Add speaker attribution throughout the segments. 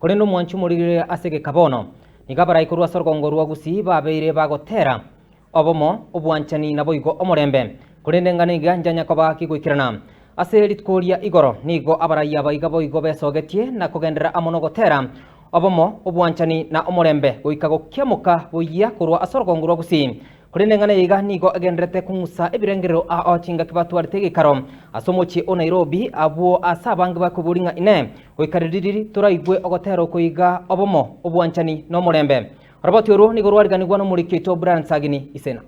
Speaker 1: Korende omwanchi omorigereria ase egeka bono, nigo abarai korwa ase orogongo rwa Gusii babeire bagotera, Obomo, obwanchani, naboigo omorembe. Korende eng'ana iga njanya koba kigoikerana. Ase rituko ria igoro nigo abarai aba iga boigo besogetie na kogenderera amo nogotera, Obomo, obwanchani, na omorembe, goika gokiamoka boyia korwa ase orogongo rwa Gusii. Korende eng'ana eye iga nigo egendererete kong'usa ebirengerero ao chingaki batwarete egeikaro ase omochie o Nairobi, abwo ase abange bakoboria ng'a Inee! Goika ririri toraigwe ogotera oko iga, Obomo, obwanchani, na omorembe? Oroboti orwo nigo rwariganigwa nomoriki oito Brian Sagini Isena.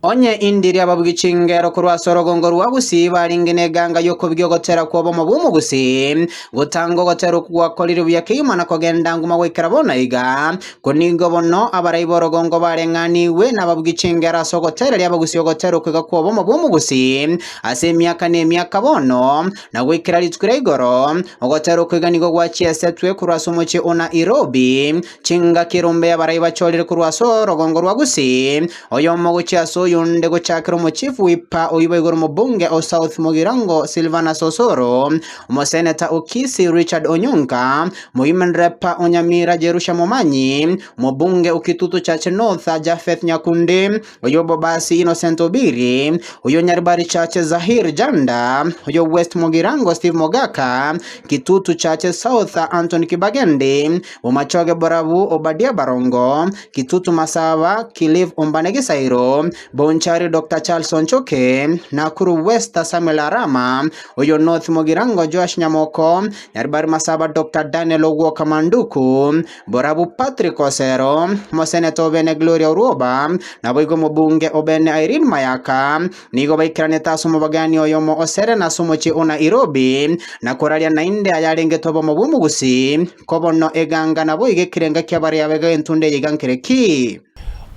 Speaker 2: Onye indiri ababugi chingero korwa ase orogongo rwa Gusii barenge neganga y'okobugia ogotera kw'obomo bw'omogusii, gotanga ogotera okwo gwakorire buya kegima na kogenda nguma goikera bono iga, Ko nigo bono abarai b'orogongo bareng'anigwe nababugi chingero ase ogotereria abagusi ogotera okoiga kw'obomo bw'omogusi ase emiaka na emiaka bono, na goikera rituko ria igoro. Ogotera okoiga nigo gwachiesetwe korwa ase omochie o Nairobi, chingaki erombe y'abarai bachorire korwa ase orogongo rwa Gusii, oyomo gochia ase oyonde gochakera omochifu Wiper oyio igoro omobunge o South Mugirango Silvanus Osoro, omoseneta o Kisii Richard Onyonka, Women Rep o Nyamira Jerusha Momanyi, Mobunge o Kitutu Chache North Japheth Nyakundi, oyo Bobasi Innocent Obiri, oyo Nyaribari Chache Zahir Janda, oyo West Mugirango Steve Mogaka, Kitutu Chache South Anthony Kibagendi, Bomachoge Borabu Obadia Barongo, Kitutu Masaba Cliff Ombane Gisairo, Bonchari Doctor Charles Onchoke, Nakuru West Samuel Arama, oyo North Mugirango Joash Nyamoko, Nyaribari Masaba Doctor Daniel Ogwoka Manduku, Borabu Patrick Osero, Omoseneta obene Gloria Orwoba, naboigo omobunge obene Irene Mayaka, nigo baikeranete ase omobagani oyomo o Serena ase omochie o Nairobi, na koraria naende ayarengete obomo bw'omogusii, ko bono eganga naboigo ekerenga ki'abaria abega entunda eye iga nkere ki?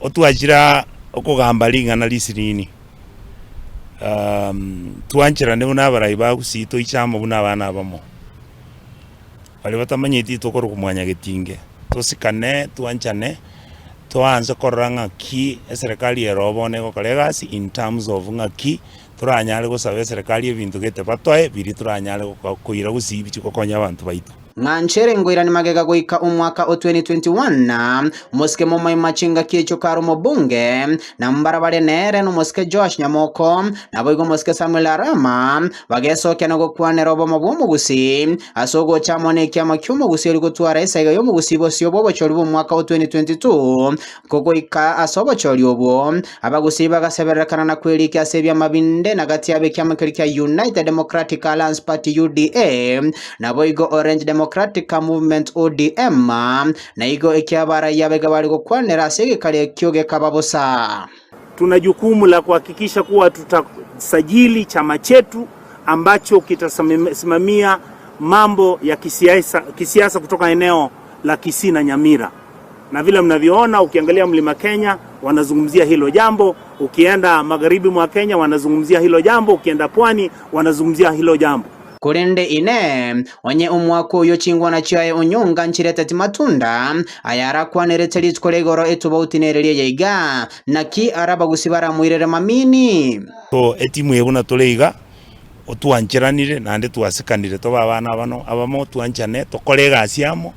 Speaker 3: Otwachire okogamba ring'ana risinini, Twancherane buna abarai ba Gusii toiche amo buna abana abamo, baria batamanyeti tokorokwa mwanyagetinge, tosikane, twanchane, toanse korora ng'aki eserekari ere oo bono egokora egasi in terms of ng'aki toranyare gosaba eserekari ebinto gete batoe biria toranyare koira Gusii bichie gokonya abanto baito.
Speaker 2: Ng'a nchere ngoirane magega goika omwaka o 2021, omosike momoima chingaki echio kare omobunge, na mbarabare nere nomosike Joash Nyamoko, naboigo omosike Samuel Arama, bagesokia na gokwanera obomo bw'omogusii, ase ogocha amo nekiama ki'omogusii ori gotwara esaiga y'omogusii bosio bw'obochori bw'omwaka o 2022, Kogoika ase obochori obwo, abagusii bagasebererekana na kwerikia ase ebiama binde na gati yabo ekiama keria kia United Democratic Alliance Party, UDA, naboigo Orange Democratic Movement, ODM, na igo ekiabaraiyo abaiga bare gokwanera ase egekari ekio gekaba bosa.
Speaker 4: Tuna jukumu la kuhakikisha kuwa tutasajili chama chetu ambacho kitasimamia mambo ya kisiasa, kisiasa kutoka eneo la Kisii na Nyamira. Na vile mnavyoona, ukiangalia Mlima Kenya wanazungumzia hilo jambo, ukienda magharibi mwa Kenya wanazungumzia hilo jambo, ukienda pwani wanazungumzia hilo jambo.
Speaker 2: Korende Inee, onye omwaka oyio chingwana chiaye onyonga nchireteti matunda, aya arakwanerete rituko ria igoro etobauti nere ri'eye iga, naki arabagusi baramoirere mamini?
Speaker 3: So etimu eye buna tore iga, otwancheranire naende twasikanire tobe abana abano abamo twanchane tokore egasi amo,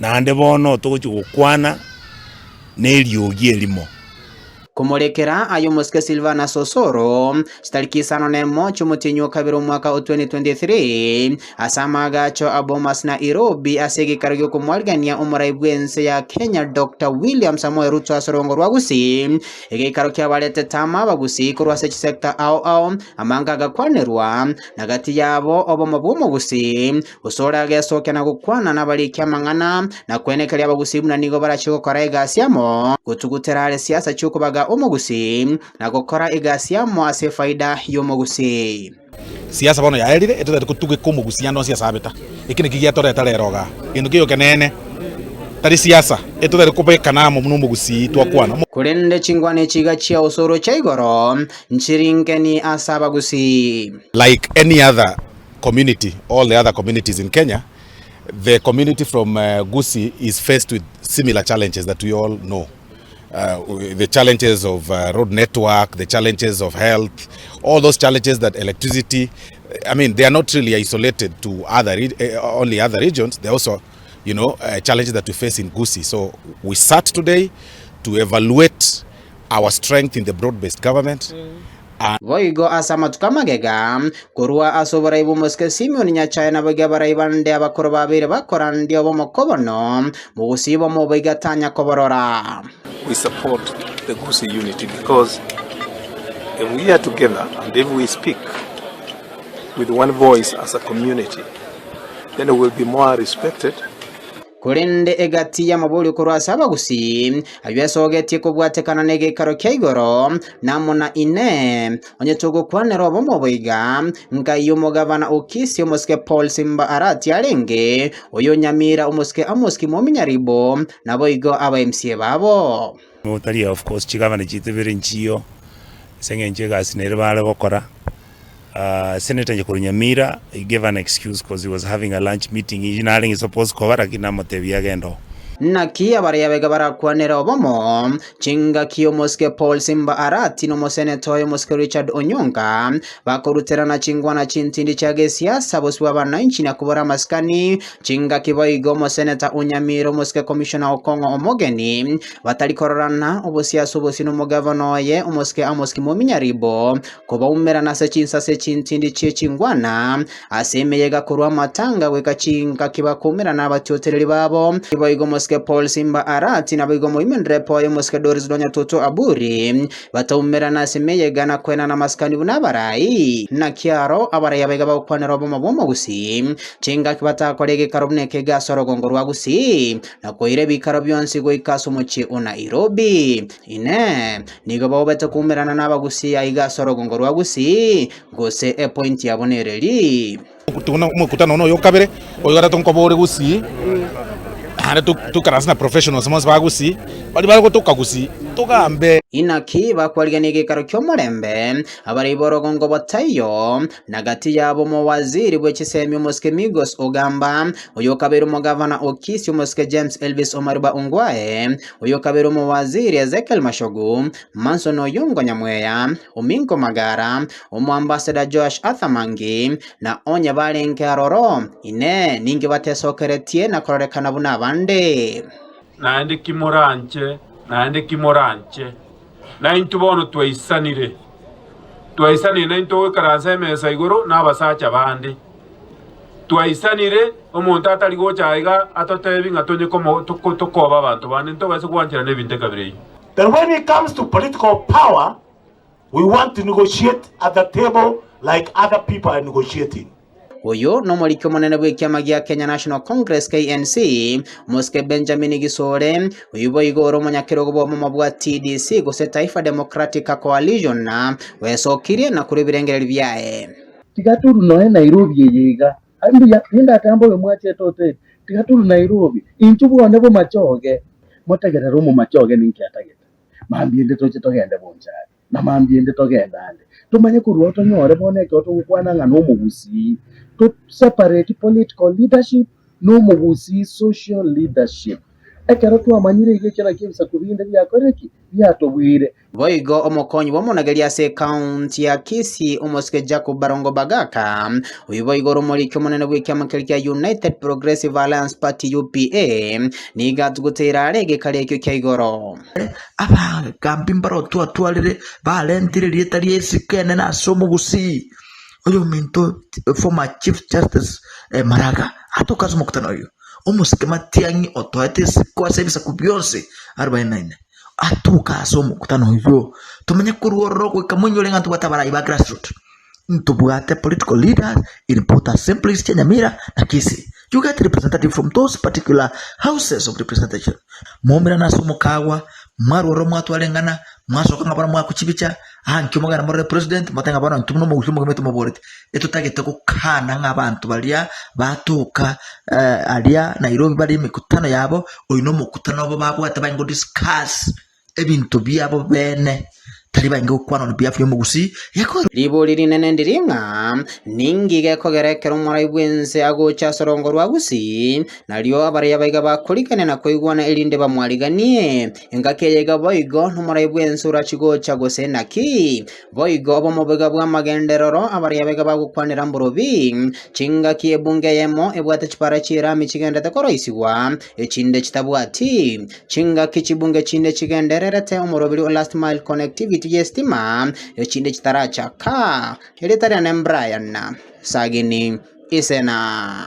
Speaker 3: naende bono togochia gokwana na eriogi erimo.
Speaker 2: Komorekera aye omosike Silvanus Osoro, chitariki isano nemo chi'omotienyi o kabere omwaka o 2023, ase amaagacho a Bomas Nairobi ase egeikaro gi'okomwarigania omorai bw'ense ya Kenya Doctor William Samoei Ruto ase orongo rwa Gusii, egeikaro kiabaretete amo abagusii korwa ase chisector ao ao, amanga agakwanerwa, na gati yabo obomo bw'omogusii, Gose oragesokia na gokwana nabariki amang'ana, na kwenekeria abagusii buna nigo barachie gokora egasi amo, gotugutera are siasa chi'okobaga omogusii, na gokora egasi amo ase efaida y'omogusii.
Speaker 5: Siasa bono yaerire, etotari kotugeka omogusii ande onsi ase abeta. Eki nakio giatoreta rero igaa. Gento keiyo ekeneene, tari siasa, etotari kobekana amo buna omogusii twakwana.
Speaker 2: Korende chingwana echi iga chia osoro chia igoro, nchiri nkeni ase abagusii.
Speaker 5: Like any other community, all the other communities in Kenya, the community from uh, Gusii is faced with similar challenges that we all know. Uh, the challenges of uh, road network, the challenges of health, all those challenges that electricity, I mean, they are not really isolated to other uh, only other regions. They also you know, challenges that we face in Gusii. So we sat today to evaluate our strength in the broad-based government and
Speaker 2: Boigo ase amatuko amagega, korwa ase oborai bw'omosike Simeon Nyachae naboigo abarai bande abakoro babeire bakorandia obomo bono, mogusii bomo boigo tanya koborora.
Speaker 6: We support the Gusii unity because if we are together and if we speak with one voice as a community, then we will be more respected.
Speaker 2: Korende egati y'amabori korwa ase abagusii aywo esogetie kobwatekana na egeikaro kia igoro namona ine onye togokwanera obomo boiga nkai omogavana okisi omosike Paul Simba Arati arenge oyo Nyamira omosike Amos Kimomi Nyaribo naboigo aba MCA babo.
Speaker 3: Otari of course chigavana chitebere nchiyo ase eng'encho egasi nere bare gokora. Senator Nyakoru Nyamira, he gave an excuse because he was having a lunch meeting eyio narenge supposed koba lakini namotebia agende oo.
Speaker 2: Naki abaria abaiga barakwanera obomo chingaki omosike Paul Simba Arati na omoseneta oyo omosike Richard Onyonka bakoruterana chingwana chintindi chia gesiasa bosio bwa abananchi na kobora amasikani chingaki boigo omoseneta Onyamira omosike Commissioner Okong'o omogeni batari kororana obosiasa obosio na omogavana oye omosike Amos Kimomi Nyaribo kobaumerana ase chinsase chintindi chie chingwana ase emeyega korwa amatanga goika chingaki bakumerana abatiotereri babo boigo omosike Paul Simba Arati naboigo omoimeni rep oye omosike Doris Donya Toto Aburi bataumerana ase emeyega na kwenana amasikani buna abarai nakiaro abarai abaiga bagokwanera obomo bwa omogusii chingaki batakora egekaro buna ekege ase orogongo rwa Gusii na koira ebikaro bionsi goika ase omochie o Nairobi ine nigo baobete kumerana na abagusii aiga ase orogongo rwa Gusii gose epoint yabo nereri.
Speaker 5: Omokutano ono oyo kabere oyo gatato nkobore Gusii naende toikaranse na professionals bonsi ba Gusii baria bare gotoka Gusii togambe.
Speaker 2: Inaki bakwarigania egekaro ki'omorembe abarai b'orogongo botaiyo na gati yabo omowaziri bwe chisemi omosike Migos Ogamba oyo kabere omogavana o Kisii omosike James Elvis Omariba Ongwae oyo kabere omowaziri Ezekiel Machogu Manson Oyungo Nyamweya Ominko Magara omoambassador Joash Arthur Mangi na onye barenge aroro ine ningi batesokeretie na kororekana buna abande.
Speaker 7: Naende kimoranche, naende kimoranche, naintwe bono twaisanire, twaisanire naintwe goikaransa emesa igoro na abasacha bande. Twaisanire, omonto atari gocha aiga atotebi ng'a tonye komo toko tokoba abanto bande, ntobase gwancherana ebinto ekabira eyio.
Speaker 4: That when it comes to political power, we want to negotiate at the table like other people are negotiating.
Speaker 2: Oyo nomoriki omonene bw'ekiama gia Kenya National Congress KNC omosike Benjamin Gisore oyo boigo ore omonyakerogo bw'obomo bwa TDC gose Taifa Democratic Coalition na wesokirie na korwa ebirengererio biaye.
Speaker 8: Tiga turu noe Nairobi eye iga mbuya nindatamba oyo mwachete hoteli tiga turu Nairobi inchu bwane bomachoge motegerere omomachoge ninki atagete mambia ende toche togende bonchari na mambia ende togende ande tomanye korwa oo tonyore bono ekero togokwana ng'a na omogusii to separate political leadership na omogusii social leadership. Ekero twamanyire iga ekio nakio ebisaku binde biakorire ki? Biatobwire.
Speaker 2: Boigo omokonyi bw'omonageri ase ekaunti ya Kisii omosike Jacob Barongo Bagaka oyo boigo ore omoriki omonene bw'ekiama keria kia United Progressive Alliance Party UPA nigo atuguteire are egekari ekio kia igoro.
Speaker 9: Abagambi mbarotwatwarire, barentire erieta ria esiko enene ase omogusii, oyominto former chief justice Maraga atoka ase omokutano oyio, omosike Matiang'i otoete esiko ase ebisaku bionsi 44 atoka ase omokutano oyio. Tomenye korwa ororo goika moinyore ng'a ntobwate abarai ba grassroot, ntobwate political leaders in both assemblies chia Nyamira na Kisii. You get representative from those particular houses of representation. Mwaumerana ase omokagwa, mwarwa ororo mwatwara eng'ana, mwasoka ng'a bono mwakochibicha, aa nkio mogende morore president, motebe ng'a bono intwe buna omogusii omogima tomoboreti. Etotagete gokana ng'a abanto baria batoka aria Nairobi bare emekutano yabo, oyo na omokutano obo babwate baye go discuss ebinto biabo bene. Tari bainge gokwana on behalf y'omogusii gekogera.
Speaker 2: Ribori rinene ndiri ng'a, Ninki gekogera ekero omorai bw'ense agocha ase orongo rwa Gusii, nario abaria baiga bakorigania na koigwana erinde bamwariganie? Engaki eye iga boigo nomorai bw'ense orachie gocha gose naki? Boigo obomoboiga bw'amagenderero abaria baiga bagokwanera mborobi. Chingaki ebunge eyemo ebwate chipara chi'erami chigendete koroisigwa, echinde chitabwati. Chingaki chibunge chinde chigendererete omoroberi o last mile connectivity y'estima, echinde chitarachaka. Erieta riane Brian Sagini Isena.